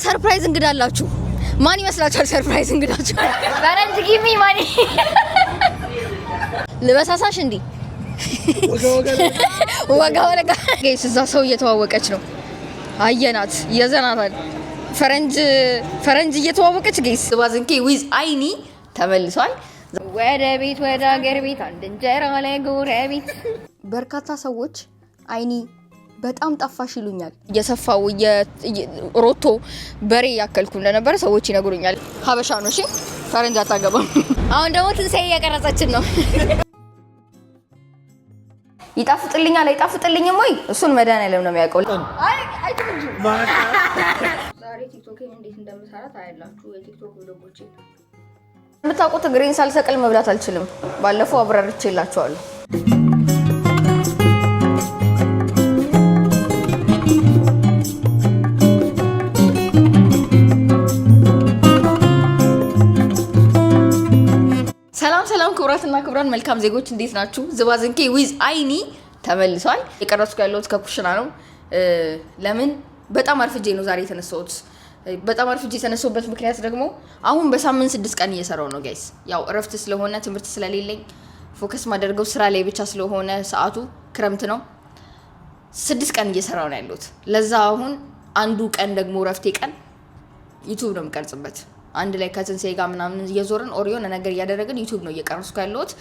Surprise እንግዳ አላችሁ። ማን ይመስላችኋል? Surprise እንግዳችሁ ፈረንጅ give me money. ልበሳሳሽ እንዲ ወጋ ወጋ። Guys፣ እዛ ሰው እየተዋወቀች ነው። አየናት፣ የዘናታል። ፈረንጅ ፈረንጅ እየተዋወቀች guys። ዝባዝንኬ with አይኒ ተመልሷል። ወደ ቤት፣ ወደ ሀገር ቤት፣ አንድ እንጀራ ለጎረቤት። በርካታ ሰዎች አይኒ በጣም ጠፋሽ ይሉኛል። እየሰፋው ሮቶ በሬ እያከልኩ እንደነበረ ሰዎች ይነግሩኛል። ሀበሻ ነው፣ እሺ፣ ፈረንጅ አታገባም። አሁን ደግሞ ትንሳኤ እያቀረጸችን ነው። ይጣፍጥልኛል አይጣፍጥልኝም ወይ? እሱን መድኃኒዓለም ነው የሚያውቀው። ዛሬ ቲክቶክን እንዴት እንደምሰራ ታያላችሁ። የቲክቶክ vlog ኦቼ የምታውቁት እግሬን ሳልሰቅል መብላት አልችልም። ባለፈው አብራርቼላችኋለሁ። ሰላም ሰላም፣ ክቡራትና ክቡራን መልካም ዜጎች፣ እንዴት ናችሁ? ዝባዝንኬ with አይኒ ተመልሷል። የቀረጽኩ ያለሁት ከኩሽና ነው። ለምን በጣም አርፍጄ ነው ዛሬ የተነሳሁት። በጣም አርፍጄ የተነሳሁበት ምክንያት ደግሞ አሁን በሳምንት 6 ቀን እየሰራው ነው guys። ያው እረፍት ስለሆነ፣ ትምህርት ስለሌለኝ፣ focus ማደርገው ስራ ላይ ብቻ ስለሆነ፣ ሰዓቱ ክረምት ነው። 6 ቀን እየሰራው ነው ያለሁት። ለዛ አሁን አንዱ ቀን ደግሞ እረፍቴ ቀን ዩቱብ ነው የምቀርጽበት። አንድ ላይ ከትንሴ ጋር ምናምን እየዞርን or የሆነ ነገር እያደረግን ዩቱብ ነው እየቀረጽኩ ያለሁት።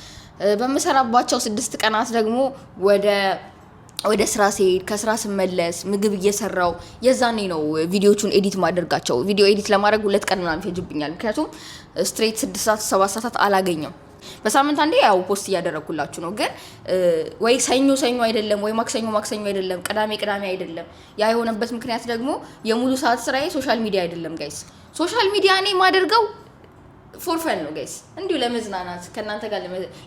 በምሰራባቸው 6 ቀናት ደግሞ ወደ ስራ ስሄድ፣ ከስራ ስመለስ፣ ምግብ እየሰራው የዛኔ ነው ቪዲዮቹን edit ማደርጋቸው። ቪዲዮ edit ለማድረግ 2 ቀን ምናምን ይፈጅብኛል። ምክንያቱም straight 6 ሰዓት 7 ሰዓታት አላገኘም። በሳምንት አንዴ ያው post እያደረግኩላችሁ ነው። ግን ወይ ሰኞ ሰኞ አይደለም፣ ወይ ማክሰኞ ማክሰኞ አይደለም፣ ቅዳሜ ቅዳሜ አይደለም። ያ የሆነበት ምክንያት ደግሞ የሙሉ ሰዓት ስራዬ social media አይደለም guys። Social media እኔ የማደርገው for fun ነው guys፣ እንዲሁ ለመዝናናት፣ ከእናንተ ጋር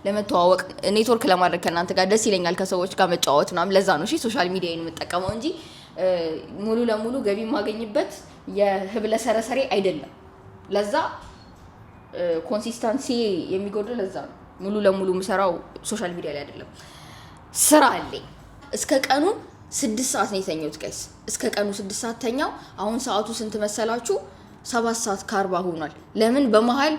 ለመተዋወቅ፣ ኔትወርክ ለማድረግ፣ ከእናንተ ጋር ደስ ይለኛል ከሰዎች ጋር መጫወት ምናምን። ለዛ ነው እሺ social media የምጠቀመው እንጂ ሙሉ ለሙሉ ገቢ የማገኝበት የህብለ ሰረሰሬ አይደለም። ለዛ consistency የሚጎድለው ለዛ ነው። ሙሉ ለሙሉ የምሰራው social media ላይ አይደለም። ስራ አለኝ። እስከ ቀኑ 6 ሰዓት ነው የተኛሁት guys። እስከ ቀኑ 6 ሰዓት ተኛው። አሁን ሰዓቱ ስንት መሰላችሁ? 7 ሰዓት ከ40 ሆኗል። ለምን በመሀል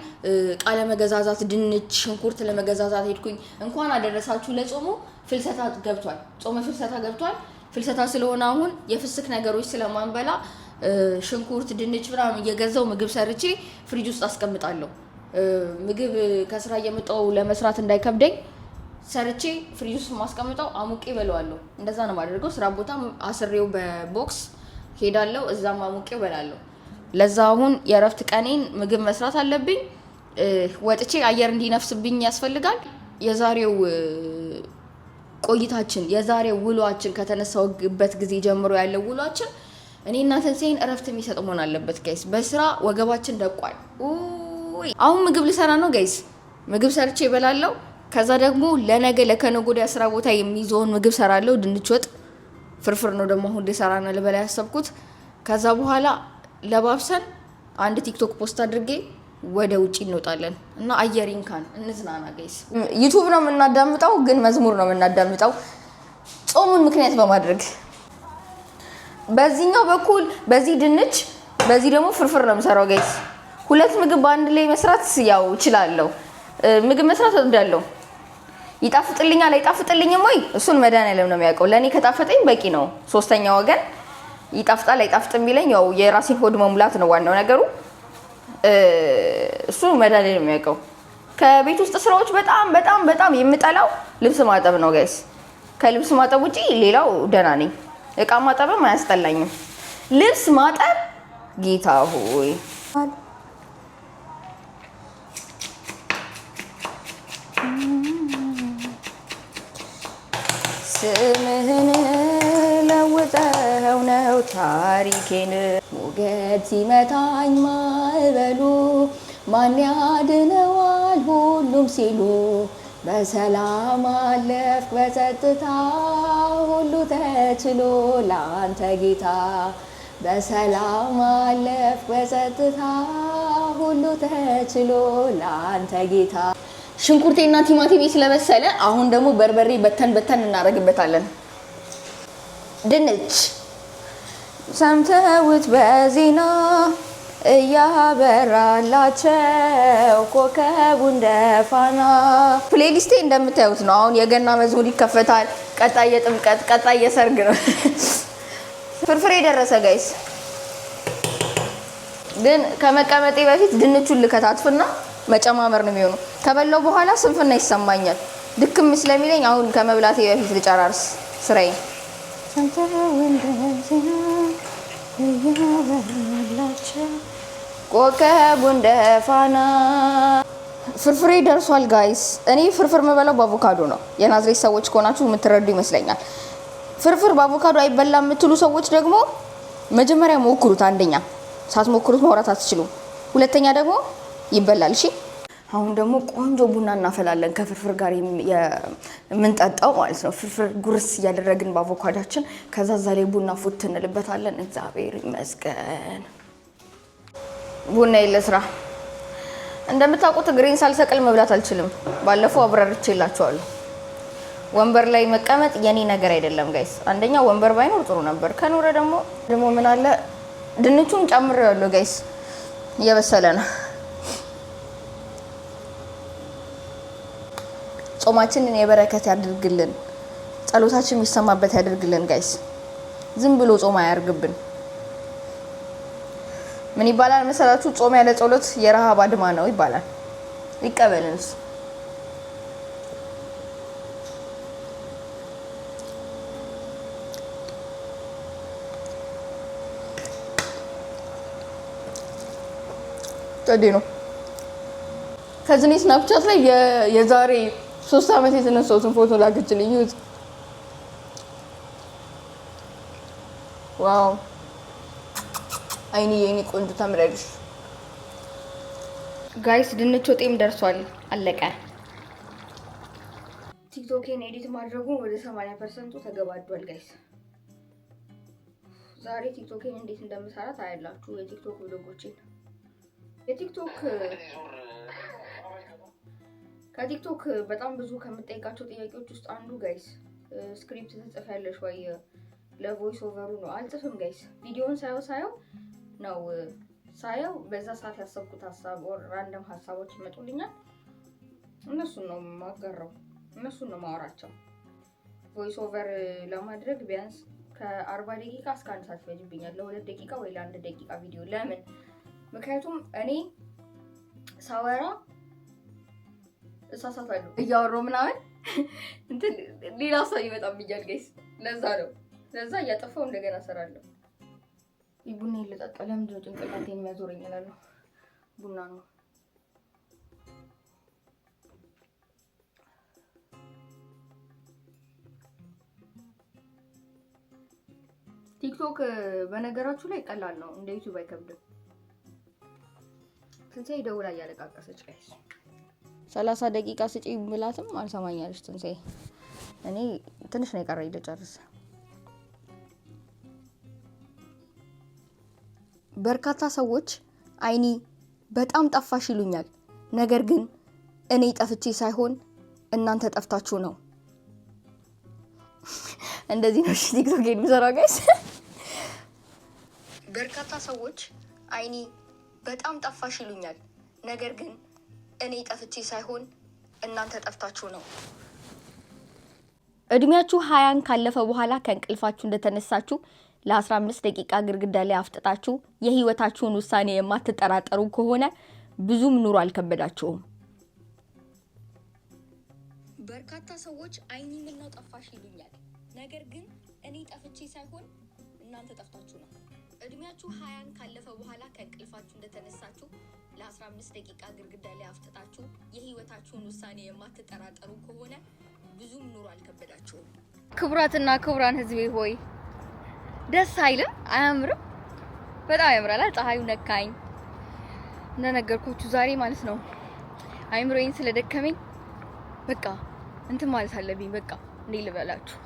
እቃ ለመገዛዛት፣ ድንች፣ ሽንኩርት ለመገዛዛት ሄድኩኝ። እንኳን አደረሳችሁ ለጾሙ። ፍልሰታ ገብቷል። ጾመ ፍልሰታ ገብቷል። ፍልሰታ ስለሆነ አሁን የፍስክ ነገሮች ስለማንበላ ሽንኩርት፣ ድንች ምናምን እየገዛው ምግብ ሰርቼ ፍሪጅ ውስጥ አስቀምጣለሁ። ምግብ ከስራ እየመጣው ለመስራት እንዳይከብደኝ ሰርቼ ፍሪጅ ውስጥ ማስቀምጠው አሙቄ በለዋለሁ። እንደዛ ነው የማደርገው። ስራ ቦታ አስሬው በ box ሄዳለሁ። እዛም አሙቄ በላለሁ። ለዛ አሁን የእረፍት ቀኔን ምግብ መስራት አለብኝ። ወጥቼ አየር እንዲነፍስብኝ ያስፈልጋል። የዛሬው ቆይታችን፣ የዛሬው ውሏችን፣ ከተነሳውበት ጊዜ ጀምሮ ያለው ውሏችን እኔና ትንሣኤን እረፍት የሚሰጥ መሆን አለበት guys። በስራ ወገባችን ደቋል። አሁን ምግብ ልሰራ ነው guys። ምግብ ሰርቼ እበላለሁ። ከዛ ደግሞ ለነገ ለከነገ ወዲያ ስራ ቦታ የሚይዘውን ምግብ ሰራለሁ። ድንች ወጥ ፍርፍር ነው ደግሞ አሁን ልሰራ ነው ልበላ ያሰብኩት። ከዛ በኋላ ለባብሰን አንድ ቲክቶክ post አድርጌ ወደ ውጭ እንወጣለን እና አየር ይንካን፣ እንዝናና guys። ዩቱብ ነው የምናዳምጠው፣ ግን መዝሙር ነው የምናዳምጠው ጾሙን ምክንያት በማድረግ። በዚህኛው በኩል በዚህ ድንች፣ በዚህ ደግሞ ፍርፍር ነው የምሰራው guys። ሁለት ምግብ በአንድ ላይ መስራት ያው እችላለሁ። ምግብ መስራት እወዳለሁ። ይጣፍጥልኛል አይጣፍጥልኝም ወይ? እሱን መድኃኒዓለም ነው የሚያውቀው። ለእኔ ከጣፈጠኝ በቂ ነው። ሶስተኛ ወገን ይጣፍጣል አይጣፍጥም ቢለኝ ያው የራሴን ሆድ መሙላት ነው ዋናው ነገሩ። እሱ መድኃኒዓለም ነው የሚያውቀው። ከቤት ውስጥ ስራዎች በጣም በጣም በጣም የምጠላው ልብስ ማጠብ ነው guys። ከልብስ ማጠብ ውጪ ሌላው ደህና ነኝ። እቃ ማጠብም አያስጠላኝም። ልብስ ማጠብ ጌታ ሆይ። ስምህን ለውጠኸው ነው ታሪኬን፣ ሞገድ ሲመታኝ ማዕበሉ፣ ማን ያድነዋል ሁሉም ሲሉ፣ በሰላም አለፍክ በጸጥታ፣ ሁሉ ተችሎ ለአንተ ጌታ፣ በሰላም አለፍክ በጸጥታ፣ ሁሉ ተችሎ ለአንተ ጌታ። ሽንኩርቴና ቲማቲሜ ስለበሰለ አሁን ደግሞ በርበሬ በተን በተን እናደርግበታለን። ድንች ሰምተውት በዜና እያበራላቸው ኮከቡ እንደ ፋና። Playlist ኤ እንደምታዩት ነው። አሁን የገና መዝሙር ይከፈታል። ቀጣይ የጥምቀት፣ ቀጣይ የሰርግ ነው። ፍርፍሬ ደረሰ guys። ግን ከመቀመጤ በፊት ድንቹን ልከታትፍና መጨማመር ነው የሚሆነው። ከበላው በኋላ ስንፍና ይሰማኛል፣ ድክም ስለሚለኝ አሁን ከመብላቴ በፊት ልጨራርስ ስራዬን። ኮከቡ እንደ ፋና። ፍርፍሬ ደርሷል guys። እኔ ፍርፍር የምበላው በአቮካዶ ነው። የናዝሬት ሰዎች ከሆናችሁ የምትረዱ ይመስለኛል። ፍርፍር በአቮካዶ አይበላም የምትሉ ሰዎች ደግሞ መጀመሪያ ሞክሩት። አንደኛ ሳትሞክሩት ማውራት አትችሉም። ሁለተኛ ደግሞ ይበላል። እሺ አሁን ደግሞ ቆንጆ ቡና እናፈላለን ከፍርፍር ጋር የምንጠጣው ማለት ነው። ፍርፍር ጉርስ እያደረግን በአቮካዳችን፣ ከዛ እዛ ላይ ቡና ፉት እንልበታለን። እግዚአብሔር ይመስገን። ቡና የለ ስራ። እንደምታውቁት እግሬን ሳልሰቅል መብላት አልችልም። ባለፈው አብራርቼላችኋለሁ። ወንበር ላይ መቀመጥ የኔ ነገር አይደለም guys። አንደኛ ወንበር ባይኖር ጥሩ ነበር። ከኖረ ደግሞ ምን አለ፣ ድንቹን ጨምሬዋለሁ guys፣ እየበሰለ ነው። ጾማችንን የበረከት ያድርግልን፣ ጸሎታችን የሚሰማበት ያድርግልን guys። ዝም ብሎ ጾም አያርግብን። ምን ይባላል መሰላችሁ? ጾም ያለ ጸሎት የረሃብ አድማ ነው ይባላል። ይቀበልን እሱ። ጸዴ ነው። ከዚህ እኔ Snapchat ላይ የዛሬ 3 ዓመት የተነሳሁትን ፎቶ ላከችልኝ። ይሁት፣ wow፣ አይኔ የኔ ቆንጆ ታምሪያለሽ። Guys፣ ድንች ወጤም ደርሷል። አለቀ። ቲክቶኬን edit ማድረጉ ወደ 80% ኡ ተገባዷል guys። ዛሬ ቲክቶኬን እንዴት እንደምሰራ ታያላችሁ። የቲክቶክ vlog ኦቼን የቲክቶክ ከቲክቶክ በጣም ብዙ ከምጠይቃቸው ጥያቄዎች ውስጥ አንዱ guys script ትጽፊያለሽ ወይ ለ voice over ኡ ነው። አልጽፍም guys። ቪዲዮን ሳየው ሳየው ነው ሳየው በዛ ሰዓት ያሰብኩት ሀሳብ or random ሀሳቦች ይመጡልኛል። እነሱን ነው የማጋራው፣ እነሱን ነው ማወራቸው። Voice over ለማድረግ ቢያንስ ከ40 ደቂቃ እስከ አንድ ሰዓት ይፈጅብኛል፣ ለ2 ደቂቃ ወይ ለ1 ደቂቃ ቪዲዮ። ለምን? ምክንያቱም እኔ ሳወራ እሳሳታለሁ። እያወራሁ ምናምን እንትን ሌላ ሰው ይመጣብኛል guys። ለዛ ነው፣ ለዛ እያጠፋው እንደገና እሰራለሁ። ቡና ልጠጣ። ለምንድን ነው ጭንቅላቴን የሚያዞረኝ እላለሁ። ቡና ነው። ቲክቶክ በነገራችሁ ላይ ቀላል ነው፣ እንደ ዩቲዩብ አይከብድም። ትንሣኤ ደውላ እያለቃቀሰች guys። 30 ደቂቃ ስጪ ብላትም አልሰማኛለች ትንሣኤ። እኔ ትንሽ ነው የቀረኝ ልጨርስ። በርካታ ሰዎች አይኒ በጣም ጠፋሽ ይሉኛል። ነገር ግን እኔ ጠፍቼ ሳይሆን እናንተ ጠፍታችሁ ነው። እንደዚህ ነው ቲክቶክ የምሰራው guys። በርካታ ሰዎች አይኒ በጣም ጠፋሽ ይሉኛል። ነገር ግን እኔ ጠፍቼ ሳይሆን እናንተ ጠፍታችሁ ነው። እድሜያችሁ 20ን ካለፈ በኋላ ከእንቅልፋችሁ እንደተነሳችሁ ለ15 ደቂቃ ግድግዳ ላይ አፍጥጣችሁ የህይወታችሁን ውሳኔ የማትጠራጠሩ ከሆነ ብዙም ኑሮ አልከበዳችሁም። በርካታ ሰዎች አይኒ ምነው ጠፋሽ ይሉኛል። ነገር ግን እኔ ጠፍቼ ሳይሆን እናንተ ጠፍታችሁ ነው። እድሜያችሁ 20ን ካለፈ በኋላ ከእንቅልፋችሁ እንደተነሳችሁ ለ15 ደቂቃ ግድግዳ ላይ አፍጥጣችሁ የህይወታችሁን ውሳኔ የማትጠራጠሩ ከሆነ ብዙም ኑሮ አልከበዳችሁም። ክቡራትና ክቡራን ህዝቤ ሆይ፣ ደስ አይልም? አያምርም? በጣም ያምራል። ፀሐዩ ነካኝ። እንደነገርኳችሁ ዛሬ ማለት ነው አይምሮዬን ስለደከመኝ በቃ እንትን ማለት አለብኝ። በቃ እንዴ ልበላችሁ፣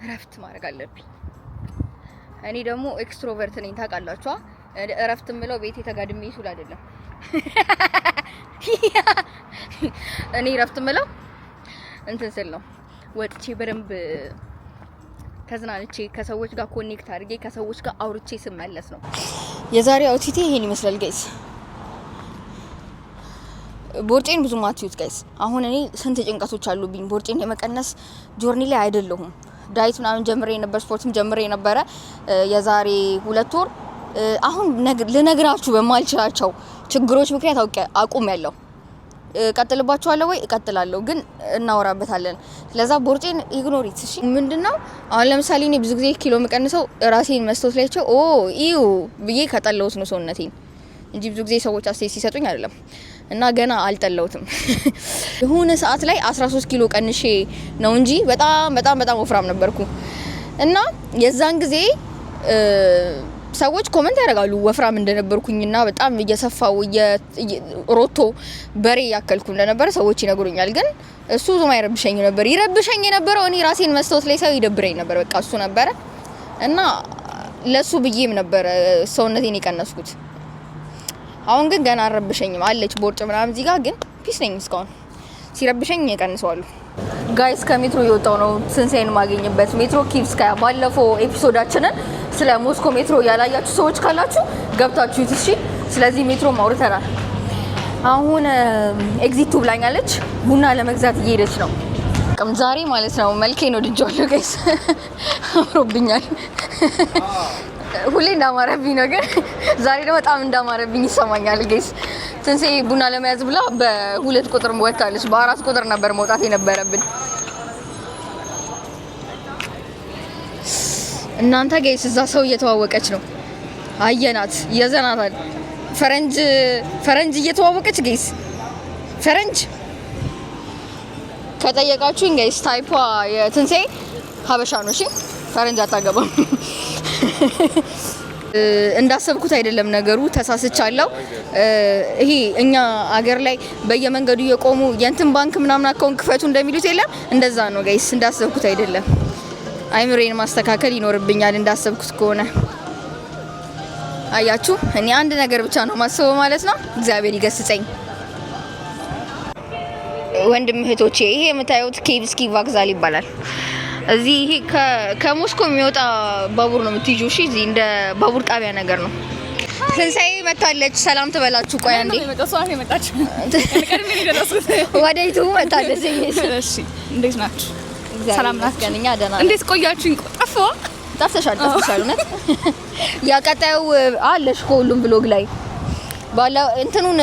እረፍት ማድረግ አለብኝ። እኔ ደግሞ extrovert ነኝ ታውቃላችሁ። እረፍት የምለው ቤቴ ተጋድሜ ስውል አይደለም። እኔ እረፍት የምለው እንትን ስል ነው፣ ወጥቼ በደንብ ተዝናንቼ፣ ከሰዎች ጋር connect አድርጌ፣ ከሰዎች ጋር አውርቼ ስመለስ ነው። የዛሬ outfit ኤ ይሄን ይመስላል guys። ቦርጬን ብዙም አትዩት guys። አሁን እኔ ስንት ጭንቀቶች አሉብኝ። ቦርጬን የመቀነስ journey ላይ አይደለሁም። Diet ምናምን ጀምሬ ነበር፣ ስፖርትም ጀምሬ ነበረ የዛሬ 2 ወር። አሁን ልነግራችሁ በማልችላቸው ችግሮች ምክንያት አውቄ አቁሜያለሁ። እቀጥልባቸዋለሁ ወይ? እቀጥላለሁ፣ ግን እናወራበታለን። ስለዛ ቦርጬን ignore it፣ እሺ። ምንድነው፣ አሁን ለምሳሌ እኔ ብዙ ጊዜ ኪሎ የምቀንሰው ራሴን መስታወት ላይ አይቼው "Oh, ew" ብዬ ከጠላሁት ነው ሰውነቴን እንጂ ብዙ ጊዜ ሰዎች አስተያየት ሲሰጡኝ አይደለም። እና ገና አልጠላሁትም። የሆነ ሰዓት ላይ 13 ኪሎ ቀንሼ ነው እንጂ በጣም በጣም በጣም ወፍራም ነበርኩ። እና የዛን ጊዜ ሰዎች comment ያደርጋሉ ወፍራም እንደነበርኩኝና በጣም እየሰፋው ሮቶ በሬ ያከልኩ እንደነበረ ሰዎች ይነግሩኛል። ግን እሱ ብዙም አይረብሸኝ ነበር። ይረብሸኝ የነበረው እኔ ራሴን መስታወት ላይ ሳይ ይደብረኝ ነበር። በቃ እሱ ነበረ እና ለሱ ብዬም ነበረ ሰውነቴን የቀነስኩት። አሁን ግን ገና አልረብሸኝም። አለች ቦርጭ ምናምን እዚህ ጋር፣ ግን peace ነኝ እስካሁን። ሲረብሸኝ እቀንሰዋለሁ። Guys፣ ከሜትሮ እየወጣው ነው ትንሳኤን የማገኝበት ሜትሮ ኪቭስካያ። ባለፈው episode ኣችንን ስለ ሞስኮ ሜትሮ ያላያችሁ ሰዎች ካላችሁ ገብታችሁ እሺ። ስለዚህ ሜትሮ አውርተናል። አሁን exit 2 ብላኛለች። ቡና ለመግዛት እየሄደች ነው። ዛሬ ማለት ነው መልኬን ወድጄዋለሁ guys፣ አምሮብኛል። ሁሌ እንዳማረብኝ ነው፣ ግን ዛሬ ደግሞ በጣም እንዳማረብኝ ይሰማኛል guys። ትንሣኤ ቡና ለመያዝ ብላ በ2 ቁጥር ወጥታለች። በ4 ቁጥር ነበር መውጣት የነበረብን። እናንተ guys፣ እዛ ሰው እየተዋወቀች ነው። አየናት፣ የዘናታል። ፈረንጅ ፈረንጅ እየተዋወቀች guys። ፈረንጅ ከጠየቃችሁኝ guys፣ type ዋ የትንሣኤ ሀበሻ ነው። እሺ፣ ፈረንጅ አታገባም። እንዳሰብኩት አይደለም ነገሩ፣ ተሳስቻለሁ። ይሄ እኛ አገር ላይ በየመንገዱ የቆሙ የእንትን ባንክ ምናምን account ክፈቱ እንደሚሉት የለም፣ እንደዛ ነው guys። እንዳሰብኩት አይደለም። አይምሮዬን ማስተካከል ይኖርብኛል እንዳሰብኩት ከሆነ። አያችሁ፣ እኔ አንድ ነገር ብቻ ነው ማስበው ማለት ነው። እግዚአብሔር ይገስጸኝ። ወንድም እህቶቼ፣ ይሄ የምታዩት ኬቭስኪ ቫክዛል ይባላል። እዚህ ይሄ ከሞስኮ የሚወጣ ባቡር ነው የምትይዙ። እሺ፣ እዚህ እንደ ባቡር ጣቢያ ነገር ነው። ትንሳኤ መታለች። ሰላም ትበላችሁ። ቆይ አንዴ፣ ወደ ዩቱቡ መታለች። እሺ፣ እንዴት ናችሁ? ሰላም ናችሁ? እኛ ደህና ነን። እንዴት ቆያችሁኝ? ጠፋሁ። ጠፍተሻል፣ ጠፍተሻል። እውነት ያ ቀጣዩ አለሽ እኮ ሁሉም vlog ላይ ባለ እንትኑን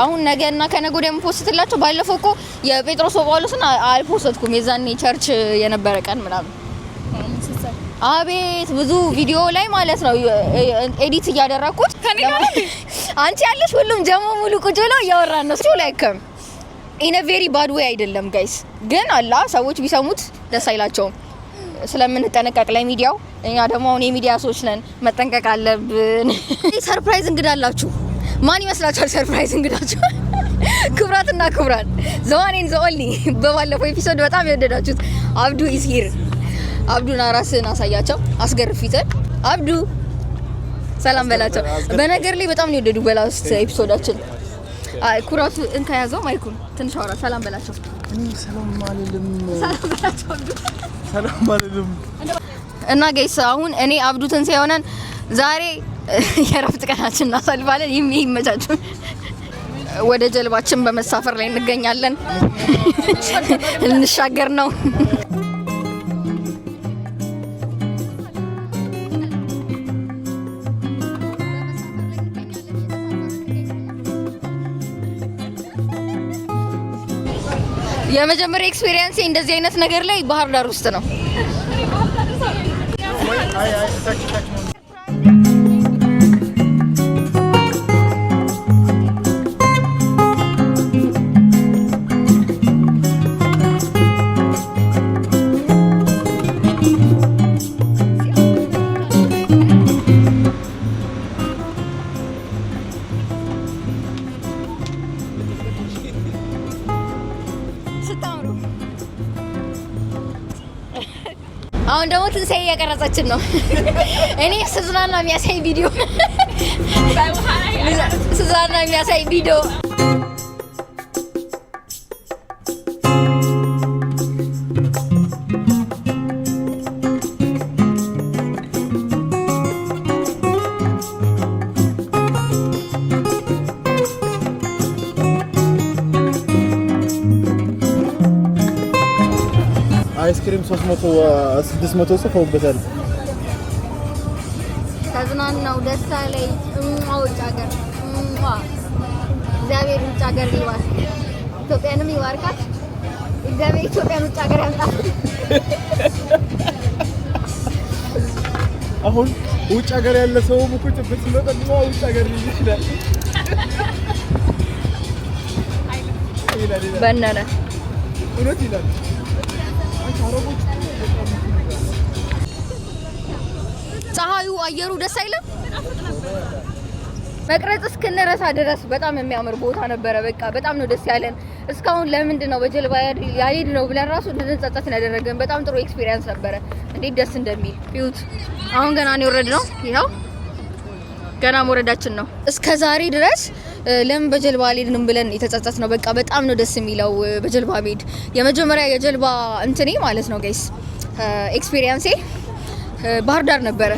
አሁን ነገ እና ከነገ ወዲያ የም post ላቸው። ባለፈው እኮ የጴጥሮስ ወጳውሎስን አል post ኩም። የዛኔ church የነበረ ቀን ምናምን፣ አቤት ብዙ ቪዲዮ ላይ ማለት ነው edit እያደረኩት አንቺ ያለሽ ሁሉም ጀሞ ሙሉ ቁጭ ብለው እያወራን ነው። Like in a very bad way አይደለም guys፣ ግን አላ ሰዎች ቢሰሙት ደስ አይላቸውም። ስለምንጠነቀቅ ለሚዲያው፣ እኛ ደግሞ አሁን የሚዲያ ሰዎች ነን፣ መጠንቀቅ አለብን። Surprise እንግዳ አላችሁ። ማን ይመስላችኋል surprise እንግዳችሁ? ክቡራትና ክቡራን፣ the one and the only፣ በባለፈው episode በጣም የወደዳችሁት አብዱ is here። አብዱን ራስህን አሳያቸው፣ አስገርፊትን። አብዱ ሰላም በላቸው። በነገር ላይ በጣም ነው የወደዱ በ last episode ኣችን። አይ ኩራቱ እንካ ያዘው mic ኡን፣ ትንሽ አውራ፣ ሰላም በላቸው። እኔ ሰላም አልልም። ሰላም በላቸው አብዱ። ሰላም አልልም። እና guys፣ አሁን እኔ አብዱ ትንሳኤ ሆነን ዛሬ የእረፍት ቀናችን እናሳልፋለን። ይመቻችሁ። ወደ ጀልባችን በመሳፈር ላይ እንገኛለን። ልንሻገር ነው። የመጀመሪያ experience እንደዚህ አይነት ነገር ላይ ባህር ዳር ውስጥ ነው። አይ አይ፣ ታች ታች። ስታምሩ። አሁን ደግሞ ትንሳኤ እያቀረጸችን ነው። እኔ ስዝናና የሚያሳይ ቪዲዮ፣ ስዝናና የሚያሳይ ቪዲዮ። አይስክሪም 300 600 ጽፈውበታል። ተዝናናው፣ ደስ አለኝ። ውጭ ሀገር እግዚአብሔር ውጭ ሀገር ይባርክ፣ ኢትዮጵያንም ይባርካት። እግዚአብሔር ኢትዮጵያን ውጭ ሀገር ያምጣት። አሁን ውጭ ሀገር ያለ ሰው እኮ ኢትዮጵያ ሲመጣ ውጭ ሀገር ሊል ይችላል። በነነ እውነት ይላል። ፀሐዩ፣ አየሩ ደስ አይልም? መቅረጽ እስክንረሳ ድረስ በጣም የሚያምር ቦታ ነበረ። በቃ በጣም ነው ደስ ያለን። እስካሁን ለምንድን ነው በጀልባ ያልሄድነው ብለን ራሱ እንድንጸጸት ነው ያደረገን። በጣም ጥሩ experience ነበረ። እንዴት ደስ እንደሚል እዩት። አሁን ገና ነው የወረድነው። ይኸው ገና መውረዳችን ነው። እስከ ዛሬ ድረስ ለምን በጀልባ አልሄድንም ብለን የተጸጸት ነው። በቃ በጣም ነው ደስ የሚለው በጀልባ መሄድ። የመጀመሪያ የጀልባ እንትኔ ማለት ነው guys experience ኤ ባህር ዳር ነበረ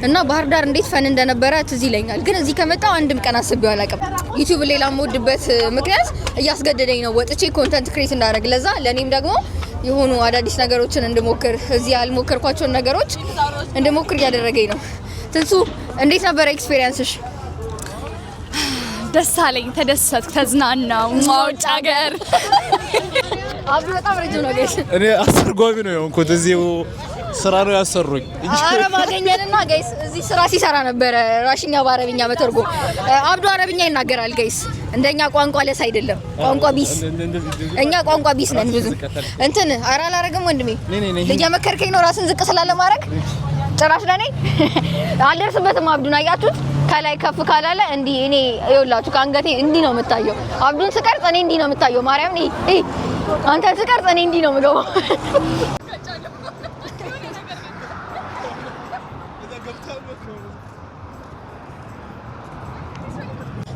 እና ባህር ዳር እንዴት fun እንደነበረ ትዝ ይለኛል። ግን እዚህ ከመጣሁ አንድም ቀን አስቤው አላውቅም። YouTube ሌላ የምወድበት ምክንያት እያስገደደኝ ነው ወጥቼ content create እንዳደርግ። ለዛ ለእኔም ደግሞ የሆኑ አዳዲስ ነገሮችን እንድሞክር እዚህ ያልሞከርኳቸውን ነገሮች እንድሞክር እያደረገኝ ነው። ትንሱ እንዴት ነበረ experience ሽ? ደስ አለኝ፣ ተደሰትኩ፣ ተዝናናው። ውጭ ሀገር አብዱ በጣም ረጅም ነው guys። እኔ አስተርጓሚ ነው የሆንኩት። እዚሁ ስራ ነው ያሰሩኝ። አረብ አገኘንና guys እዚህ ስራ ሲሰራ ነበረ፣ ራሽኛ በአረብኛ መተርጎም። አብዱ አረብኛ ይናገራል guys። እንደኛ ቋንቋ ለስ አይደለም፣ ቋንቋ ቢስ። እኛ ቋንቋ ቢስ ነን ብዙ እንትን። ኧረ አላረግም ወንድሜ፣ እየመከርከኝ ነው ራስን ዝቅ ስላለማድረግ። ጭራሽ ለኔ አልደርስበትም። አብዱን አያችሁት? ከላይ ከፍ ካላለ እንዲህ እኔ ይኸውላችሁ ከአንገቴ እንዲህ ነው የምታየው። አብዱን ስቀርጽ እኔ እንዲህ ነው የምታየው። ማርያም እይ፣ አንተን ስቀርጽ እኔ እንዲህ ነው የምገባው።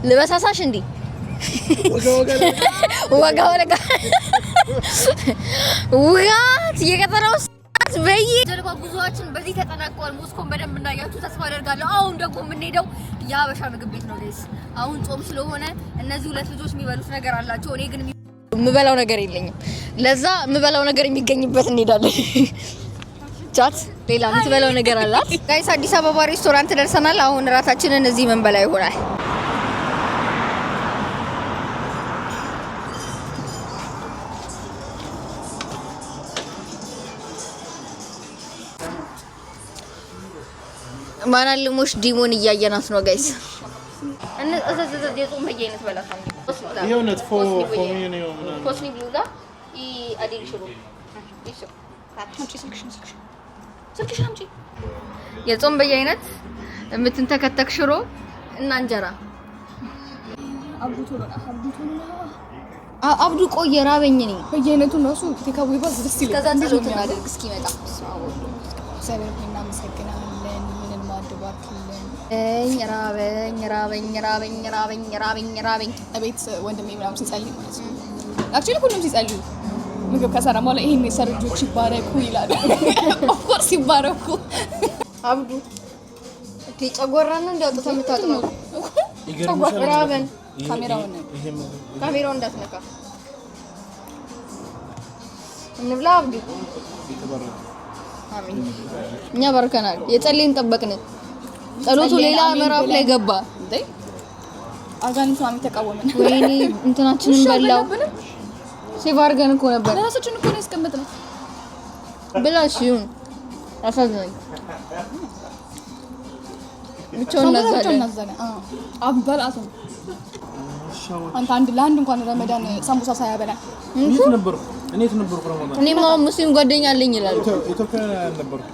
ልበሳሳሽ እንዲህ ወጋ ወጋ ውጋት የቀጠረው ሰዓት በይ ጀልባ ጉዞአችን በዚህ ተጠናቋል። ሞስኮን በደንብ እንዳያችሁ ተስፋ አደርጋለሁ። አሁን ደግሞ የምንሄደው የሀበሻ ምግብ ቤት ነው guys። አሁን ጾም ስለሆነ እነዚህ ሁለት ልጆች የሚበሉት ነገር አላቸው። እኔ ግን የምበላው ነገር የለኝም። ለዛ የምበላው ነገር የሚገኝበት እንሄዳለን። ቻት ሌላ የምትበላው ነገር አላት guys። አዲስ አበባ ሬስቶራንት ደርሰናል። አሁን እራታችንን እዚህ ምንበላ ይሆናል። ማናልሞሽ ዲሞን እያየናት ነው guys። የጾም በየአይነት በላት ኮስኒ ብሉዛ የጾም በየአይነት የምትንተከተክ ሽሮ እና እንጀራ። አብዱ ቆየ ራበኝ። እኔ በየአይነቱን ራሱ takeaway ባዝ ደስ ይላል። ከዛ ጸሎት እናድርግ እስኪመጣ። እግዚአብሔር ሆይ እናመሰግናለን። ይህንን ማዕድ ባርክልን። ራበኝ ራበኝ ራበኝ ራበኝ ራበኝ ራበኝ። እቤት ወንድሜ ምናምን ሲጸልይ ማለት ነው actually ሁሉም ሲጸልዩ ምግብ ከሰራ በኋላ ይሄን የሰሩ ልጆች ይባረኩ ይላሉ። Of course ይባረኩ። አብዱ ጨጓራ ነው እንዲያውጡት የምታጥበው። ራበን። ካሜራውን ካሜራውን እንዳትነካ። እንብላ አብዱ። አሜን። እኛ ባርከናል። የጸለይን ጠበቅን። ጸሎቱ ሌላ ምዕራፍ ላይ ገባ። እንዴ አጋንንቱ ምናምን ተቃወመን። ወይኔ እንትናችንን በላው። Save አድርገን እኮ ነበር። ለራሳችን እኮ ነው ያስቀመጥነው። ብላሽ ይሁን አሳዝነኝ። ብቻውን እናዛለን። እናዛለን። አበላቱም አንተ አንድ ለአንድ እንኳን ረመዳን ሳምቡሳ ሳያበላ የት ነበርኩ? እኔ የት ነበርኩ? ረመዳን እኔማ አሁን ሙስሊም ጓደኛ አለኝ ይላሉ። ኢትዮጵያ ነበርኩ።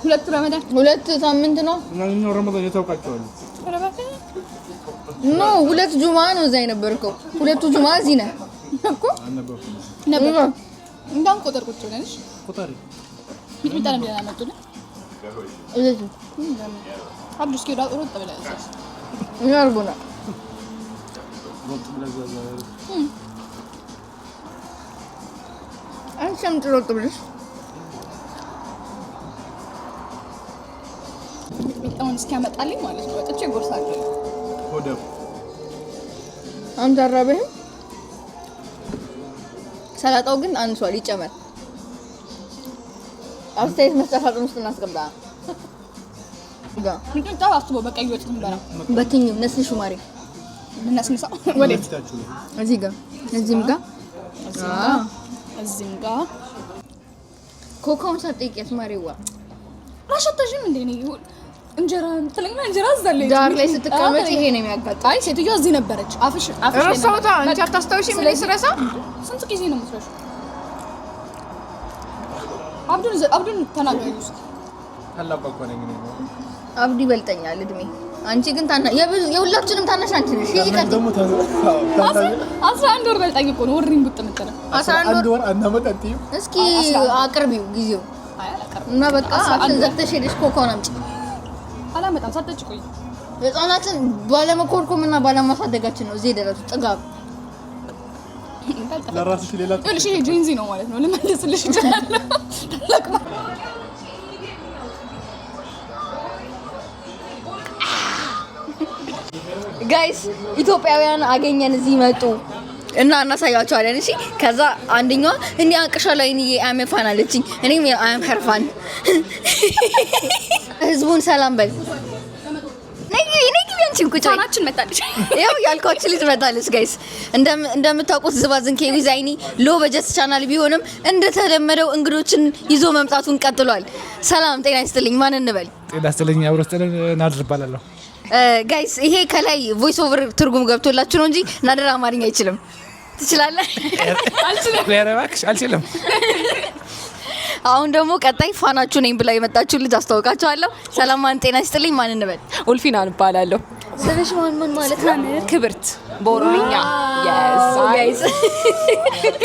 ሁለት ረመዳን ሁለት ሳምንት ነው እና ረመዳን የታውቃቸዋለሁ። No ሁለት ጁማ ነው እዛ የነበርከው። ሁለቱ ጁማ እዚህ ነህ እኮ አልነበርኩም። ነበር እንዳውም ቆጠር ቁጭ ብለን እሺ፣ ቁጠሪ ሚጥሚጣ ነው ብለን አመጡልን። እዚህ አብዱ እስኪ ሮጥ ብለህ እዛ እኛ አድርጎናል። ሮጥ ብለህ እዛ እዛ አንቺም ሮጥ ብለሽ ሚጥሚጣውን እስኪያመጣልኝ ማለት ነው ወጥቼ ጎርሳለሁ። ሆደ አንተ አራበህም። ሰላጣው ግን አንሷል፣ ይጨመር። አስተያየት መስጫ ሳጥን ውስጥ እናስገባ። ሚጥሚጣ አስቦ በቀይ ወጥ ስንበላ። በትኝ ነስንሹ ማሪ። ልናስነሳው ወዴት? እዚህ ጋር፣ እዚህም ጋር። እዚህም ጋር። ኮካውን ሳትጠይቂያት ማሪዋ። አሸተሽም እንዴ? እኔ እንጀራ ትለኝና እንጀራ እዛለች። ዳር ላይ ስትቀመጥ ይሄ ነው የሚያጋጥመው። አይ፣ ሴትዮዋ እዚህ ነበረች። አፍሽ ላይ ረሳሁታ። ነበር። አንቺ አታስታውሺም? እኔ ስረሳ። ስንት ጊዜ ነው የምትረሺው? አብዱን ተናገሪ ውስጥ። ታላቋ እኮ ነኝ እኔ። አብዱ ይበልጠኛል እድሜ። አንቺ ግን ታና የሁላችንም ታናሽ አንቺ ነሽ። ይሄ ቀጥ ደግሞ 11 ወር በልጣኝ እኮ ነው ወሬን ቡጥ የምትለው። 11 አንድ ወር። ወር አንድ አመት አትይም። እስኪ አቅርቢው ጊዜው። አይ፣ አላቀርብም። እና በቃ 11 አፍሽን ወር። ዘግተሽ ሄደሽ ኮካውን አምጪ። አላመጣም። ሳትጠጪ ቆይ። ህጻናትን ባለመኮርኮም እና ባለማሳደጋችን ነው እዚህ የደረሱት። ጥጋብ። ለራስሽ ሌላ። ይኸውልሽ፣ ይሄ Gen Z ነው ማለት ነው። ልመልስልሽ እችላለሁ። ታላቅ Guys፣ ኢትዮጵያውያን አገኘን፣ እዚህ መጡ እና እናሳያቸዋለን። እሺ፣ ከዛ አንደኛዋ እኔ አቅሻለሁ አይንዬ፣ I'm fan አለችኝ። እኔም I'm her fan። ህዝቡን ሰላም በል። ነይ ግቢ፣ ነይ ግቢ፣ አንቺም ቁጭ በይ። fan ኣችን መጣለች። ያው ያልኳችሁ ልጅ መጣለች። Guys፣ እንደምታውቁት ዝባዝንኬ with አይኒ low budget channel ቢሆንም እንደተለመደው እንግዶችን ይዞ መምጣቱን ቀጥሏል። ሰላም ጤና ይስጥልኝ። ማን እንበል? ጤና ይስጥልኝ። አብሮ ይስጥልን። ናድር እባላለሁ። Guys፣ ይሄ ከላይ voice over ትርጉም ገብቶላችሁ ነው እንጂ ናድር አማርኛ አይችልም። ትችላለህ? ኧረ እባክሽ፣ አልችልም። አሁን ደግሞ ቀጣይ fan ኣችሁ ነኝ ብላ የመጣችሁ ልጅ አስተዋውቃችኋለሁ። ሰላም ማን ጤና ይስጥልኝ። ማን እንበል? ኡልፊና እባላለሁ። ስምሽ ማን ምን ማለት ነው? ክብርት በኦሮምኛ። Guys።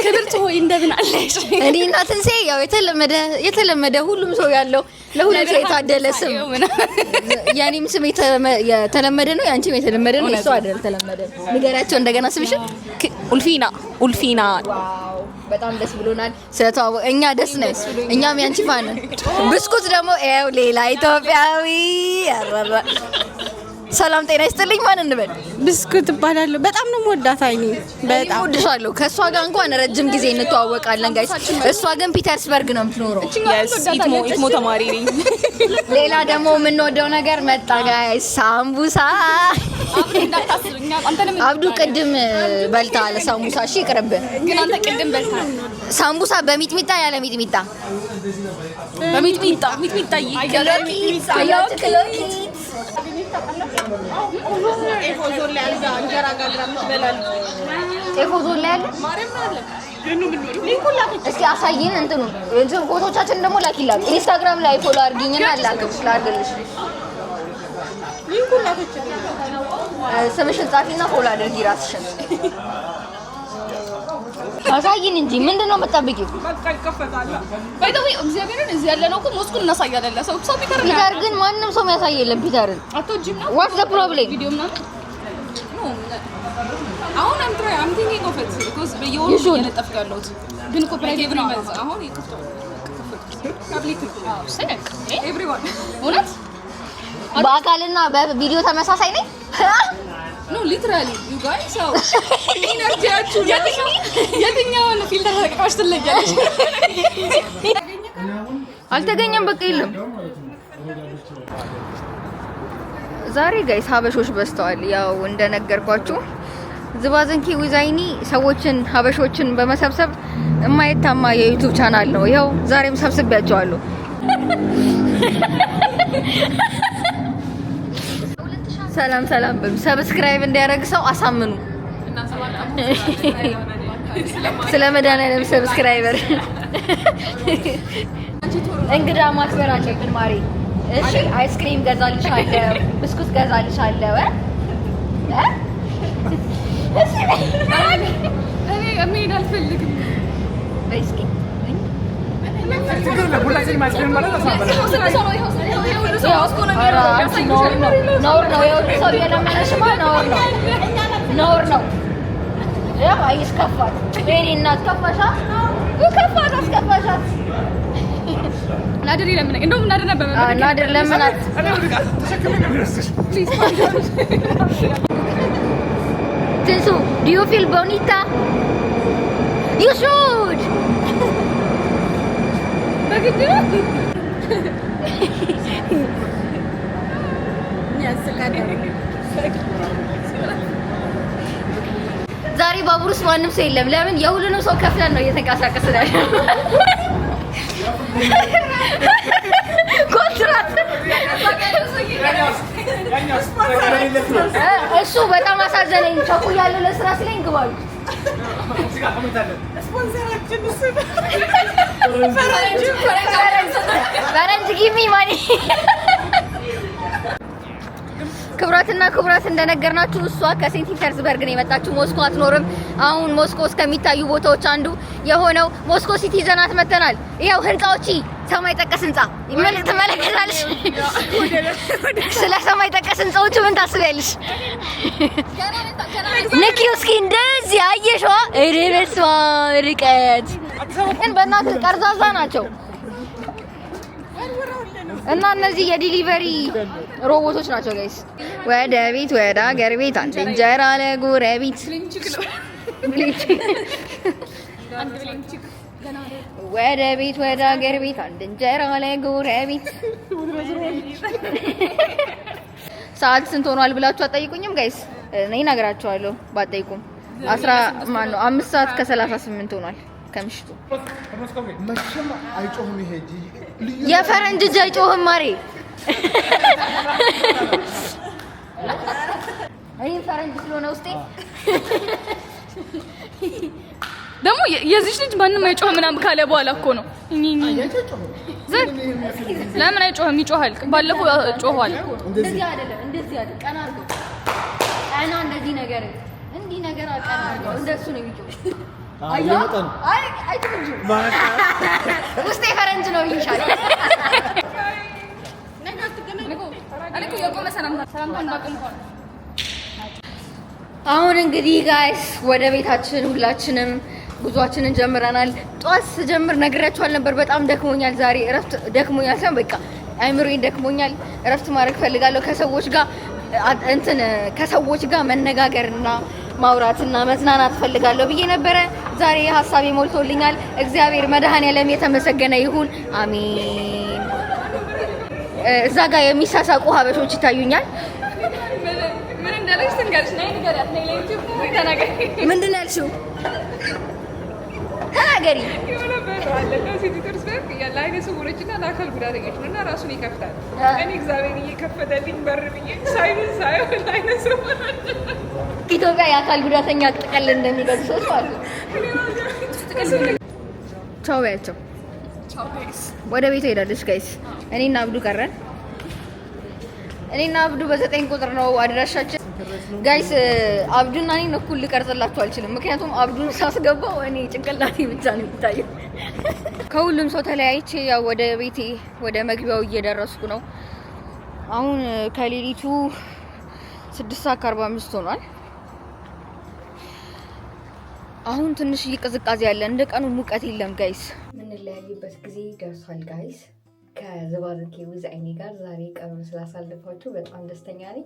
ክብርት ሆይ እንደምን አለሽ? እኔ እና ትንሴ ያው የተለመደ የተለመደ ሁሉም ሰው ያለው ለሁሉም ሰው የታደለ ስም። የኔም ስም የተለመደ ነው፣ የአንቺም የተለመደ ነው። የእሱ አይደል ተለመደ። ንገሪያቸው እንደገና ስምሽን። ኡልፊና፣ ኡልፊና። Wow፣ በጣም ደስ ብሎናል ስለተዋወቅ። እኛ ደስ ነን፣ እኛም ያንቺ fan ነን። ብስኩት ደግሞ ያው ሌላ ኢትዮጵያዊ አራራ። ሰላም ጤና ይስጥልኝ። ማን እንበል? ብስኩት እባላለሁ። በጣም ነው የምወዳት አይኒ፣ በጣም። እወድሻለሁ። ከእሷ ጋር እንኳን ረጅም ጊዜ እንተዋወቃለን guys። እሷ ግን ፒተርስበርግ ነው የምትኖረው። Yes፣ ኢትሞ ተማሪ ነኝ። ሌላ ደግሞ የምንወደው ነገር መጣ guys፣ ሳምቡሳ። እንዳታስብ እኛ አንተንም። አብዱ ቅድም በልተሃል ሳምቡሳ። እሺ ይቅርብህ። ግን አንተ ቅድም በልተሃል። ሳምቡሳ በሚጥሚጣ ያለ ሚጥሚጣ? በሚጥሚጣ፣ ሚጥሚጣ። ክሎኪት። ጤፎ ዞን ላይ ያለ እስኪ አሳይን። እንትኑ እንትን ፎቶቻችን ደግሞ ላኪላት። ኢንስታግራም ላይ follow አድርጊኝና ላድርግልሽ። ስምሽን ጻፊና follow አድርጊ ራስሽን። አሳይን እንጂ ምንድን ነው የምጠብቂው? By the way፣ እግዚአብሔርን እዚህ ያለ ነው እኮ mosque ኡን እናሳያለን ለሰው ሰው ፒተር ነው። ፒተር ግን ማንም ሰው የሚያሳይ የለም ፒተርን። አትወጂም ነው? What's the problem? ቪዲዮ ምናምን። አሁን I'm thinking of it because በየወሩ You should. እየለጠፍኩ ያለሁት ግን እኮ private ነው። Every month አሁን ይከፍተዋል። Public ነው። Everyone. እውነት። በአካልና በቪዲዮ ተመሳሳይ ነኝ። No, literally, you guys ያው energy ያችሁ የትኛውን filter ተጠቅመሽ ትለያለሽ? አልተገኘም፣ በቃ የለም። ዛሬ guys ሀበሾች በዝተዋል። ያው እንደነገርኳችሁ ዝባዝንኪ with አይኒ ሰዎችን ሀበሾችን በመሰብሰብ የማይታማ የ YouTube channel ነው። ይኸው ዛሬም ሰብስቤያቸዋለሁ። ሰላም ሰላም በሉ። Subscribe እንዲያደርግ ሰው አሳምኑ። ስለ መድኃኒዓለም subscriber እንግዳ ማክበር አለብን ማሬ። እሺ፣ አይስክሪም ገዛልሻለሁ፣ ብስኩት ገዛልሻለሁ እ እ እሺ። እኔ መሄድ አልፈልግም። በይ እስኪ። ኧረ አንቺ ነውር ነው፣ ነውር ነው። የሁሉ ሰው እየለመነሽማ ነውር ነው፣ ነውር ነው። ያው አይሽ ከፋት፣ የእኔ እናት ከፋሻ፣ ከፋት፣ አስከፋሻት። ናድር ይለምነኝ። እንደውም ናድር ነበር። ናድር ለምናት። ትንሱ፣ do you feel bonita? You should. በግድ ነው። ያስቃል። ዛሬ ባቡር ውስጥ ማንም ሰው የለም። ለምን? የሁሉንም ሰው ከፍለን ነው እየተንቀሳቀስን ያለው። ኮንትራት እሱ በጣም አሳዘነኝ። ቸኩያለሁ ለስራ ሲለኝ ግባሉ። ስፖንሰራችን እሱ ነው። ፈረንጅ give me money። ክቡራትና ክቡራት፣ እንደነገርናችሁ እሷ ከሴንት ፒተርስበርግ ነው የመጣችው። ሞስኮ አትኖርም። አሁን ሞስኮ ውስጥ ከሚታዩ ቦታዎች አንዱ የሆነው ሞስኮ ሲቲ ይዘናት መተናል። ይኸው ህንፃዎች፣ ሰማይ ጠቀስ ህንፃ ምን ትመለከታለሽ? ስለ ሰማይ ጠቀስ ህንፃዎቹ ምን ታስቢያለሽ? ንኪው እስኪ እንደዚህ አየሽዋ? ኧረ በስመ አብ ርቀት ግን በእናትህ ቀርዛዛ ናቸው። እና እነዚህ የ delivery ሮቦቶች ናቸው guys። ወደ ቤት ወደ ሀገር ቤት አንድ እንጀራ ለጎረቤት፣ ወደ ቤት ወደ ሀገር ቤት አንድ እንጀራ ለጎረቤት። ሰዓት ስንት ሆኗል ብላችሁ አትጠይቁኝም guys? እኔ እነግራችኋለሁ ባትጠይቁም። 10 ማን ነው 5 ሰዓት ከ38 ሆኗል ከምሽቱ። መቼም አይጮህም ይሄ እጅ ልዩ። የፈረንጅ እጅ አይጮህም ማሬ። እኔም ፈረንጅ ስለሆነ ውስጤ። ደግሞ የዚች ልጅ ማንም አይጮህም ምናምን ካለ በኋላ እኮ ነው። ለምን አይጮህም? ይጮሃል። ባለፈው ጮኋል። እንደዚህ አይደለም፣ እንደዚህ አይደለም። ቀና አድርገው፣ ቀና እንደዚህ ነገር እንዲህ ነገር ቀና አድርገው እንደሱ ነው የሚጮህ። እየመጣ ነው። አይ አይጮህም። ውስጤ ፈረንጅ ነው ይሻል። እኔ እኮ የቆመ ሰላምታ ሰላምታ እንዳቆምኳል። አሁን እንግዲህ guys ወደ ቤታችን ሁላችንም ጉዟችንን ጀምረናል። ጠዋት ስጀምር ነግሬያችኋል ነበር። በጣም ደክሞኛል ዛሬ፣ እረፍት ደክሞኛል ሳይሆን በቃ አይምሮዬን ደክሞኛል። እረፍት ማድረግ ፈልጋለሁ። ከሰዎች ጋር እንትን ከሰዎች ጋር መነጋገርና ማውራትና መዝናናት ፈልጋለሁ ብዬ ነበረ። ዛሬ ሀሳቤ ሞልቶልኛል። እግዚአብሔር መድኃኔዓለም የተመሰገነ ይሁን። አሜን። እዛ ጋር የሚሳሳቁ ሀበሾች ይታዩኛል። ምን እንዳለች ትንገርሽ። ነይ ንገሪያት። ነይ ለዩቲዩብ ተናገሪ። ምንድን ነው ያልሽው? ተናገሪ። የሆነ በር አለ ሴንት ፒተርስበርግ ለዓይነ ስውሮች እና ለአካል ጉዳተኞች ነው እና ራሱን ይከፍታል። እኔ እግዚአብሔር እየከፈተልኝ በር ብዬ ሳይኑን ሳይሆን ለዓይነ ስውሮች። ኢትዮጵያ የአካል ጉዳተኛ ጥቅል እንደሚገዙ ሰዎች ማለት ነው። ቻው በያቸው። ወደ ቤቷ ሄዳለች guys። እኔና አብዱ ቀረን። እኔና አብዱ በ9 ቁጥር ነው አድራሻችን። Guys፣ አብዱና እኔን እኩል ልቀርጽላችሁ አልችልም፣ ምክንያቱም አብዱን ሳስገባው እኔ ጭንቅላቴ ብቻ ነው የሚታየው። ከሁሉም ሰው ተለያይቼ ያው ወደ ቤቴ ወደ መግቢያው እየደረስኩ ነው። አሁን ከሌሊቱ 6 ሰዓት ከ45 ሆኗል። አሁን ትንሽ ቅዝቃዜ ያለ፣ እንደ ቀኑ ሙቀት የለም guys። የምንለያይበት ጊዜ ደርሷል guys። ከዝባዝንኬ with አይኔ ጋር ዛሬ ቀኑን ስላሳልፋችሁ በጣም ደስተኛ ነኝ።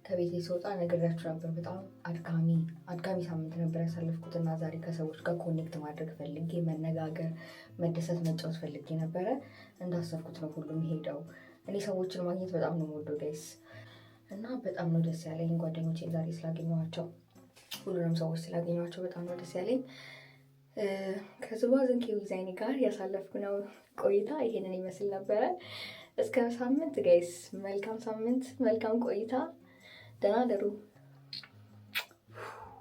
ከቤቴ ስወጣ ነግሬያችሁ ነበር። በጣም አድካሚ አድካሚ ሳምንት ነበር ያሳለፍኩት እና ዛሬ ከሰዎች ጋር connect ማድረግ ፈልጌ፣ መነጋገር፣ መደሰት፣ መጫወት ፈልጌ ነበረ። እንዳሰብኩት ነው ሁሉም ሄደው። እኔ ሰዎችን ማግኘት በጣም ነው የምወደው guys እና በጣም ነው ደስ ያለኝ ጓደኞቼን ዛሬ ስላገኘኋቸው፣ ሁሉንም ሰዎች ስላገኘኋቸው በጣም ነው ደስ ያለኝ። ከዝባዝንኬ with አይኔ ጋር ያሳለፍኩነው ቆይታ ይሄንን ይመስል ነበረ። እስከ ሳምንት guys፣ መልካም ሳምንት፣ መልካም ቆይታ። ደህና ደሩ።